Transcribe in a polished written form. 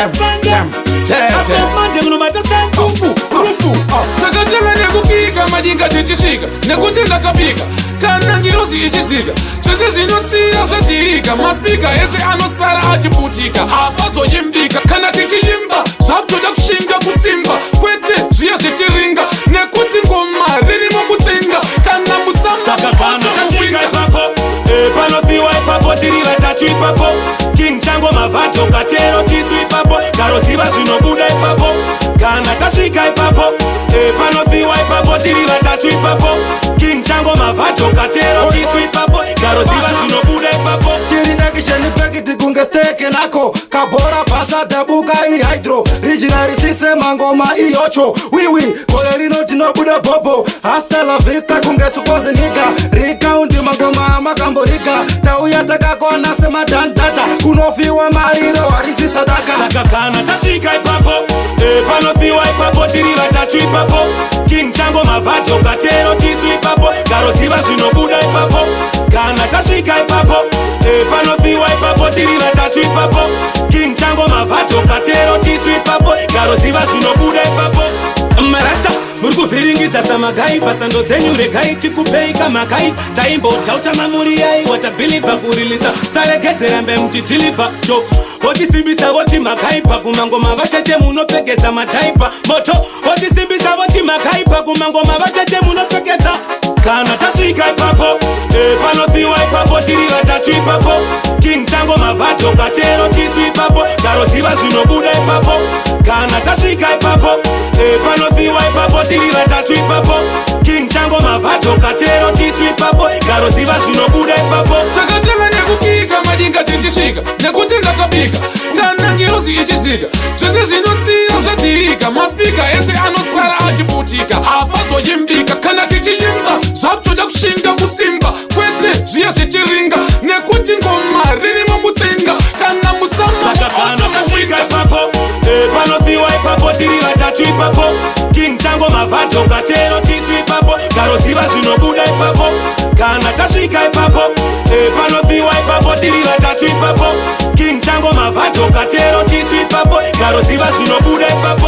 Tem, tete. Manje munobata santufu rufu. Takatanga nekupika madinga tichisvika, nekuti ndakabika. Kana ngirozi ichidzika, zvese zvinosiya zvadzirika. Maspeaker ese anosara achiputika, hapazoyimbika. Kana tichiyimba, zvakutoda kushinga, kusimba, kwete zviya zvetiringa, nekuti ngoma ririmo mutsinga. Kana Saka kana tasvika ipapo, panofiwa ipapo, tiri vatatu ipapo. King Chango, Mavhato, Katero, tisu ipapo. Garoziva zvinobuda ipapo. Kana tasvika ipapo, panofiwa ipapo, tiri vatatu ipapo. King Chango, Mavhato, Katero, tisu ipapo. Garoziva zvinobuda ipapo. Tiri action packed kunge steke nako kabhora bhasa dhabuka ihydro rijina risise mangoma iyocho wiwi. Gore rino tinobuda bhobho, hasta la vista kunge sukoziniga rikaundi mangoma amakamboriga. Tauya takakwana semadhandhata, kunofiwa mariro harisi sadaka. Saka kana tasvika ipapo, panofiwa ipapo, tiri vatatu ipapo. King Chango, Mavhato, Katero, tisu ipapo. Garoziva zvinobuda ipapo. Kana tasvika ipapo, panofiwa ipapo, tiri vatatu ipapo. King Chango, Mavhato, Katero, tisu ipapo. Garoziva zvinobuda ipapo. Marasta muri kuvhiringidza samagaipa, sando dzenyu regai tikupei kamakai. Taimbodhauta mamuri aiwa, tabhilivha kurilisa saregedzerambe muchidhilivha cho. Votisimbisa voti makaipa, kumangoma vacheche munopfekedza madhaipa moto. Votisimbisa voti makaipa, kumangoma vacheche munopfekedza. Kana tasvika ipapo, panofiwa ipapo, tiri vatatu ipapo. King Chango, Mavhato, Katero, tisu ipapo. Garoziva zvinobuda ipapo. Kana tasvika ipapo, panofiwa ipapo, tiri vatatu ipapo. King Chango, Mavhato, Katero, tisu ipapo. Garoziva zvinobuda ipapo. Takatanga nekupika madinga tichisvika, nekuti ndakabika. Kana ngirozi ichidzika, zvese zvinosiya zvadzirika. Maspeaker ese anosara achiputika, hapazoyimbika. Kana tichiyimba, zvakutoda kushinga, kusimba, kwete zviya zvetiringa, nekuti ngoma ririmo mutsinga. Kana Saka kana tasvika ipapo, panofiwa ipapo, tiri vatatu ipapo. King Chango, Mavhato, Katero, tisu ipapo. Garoziva zvinobuda ipapo. Kana tasvika ipapo, panofiwa ipapo, tiri vatatu ipapo. King Chango, Mavhato, Katero, tisu ipapo. Garoziva zvinobuda ipapo.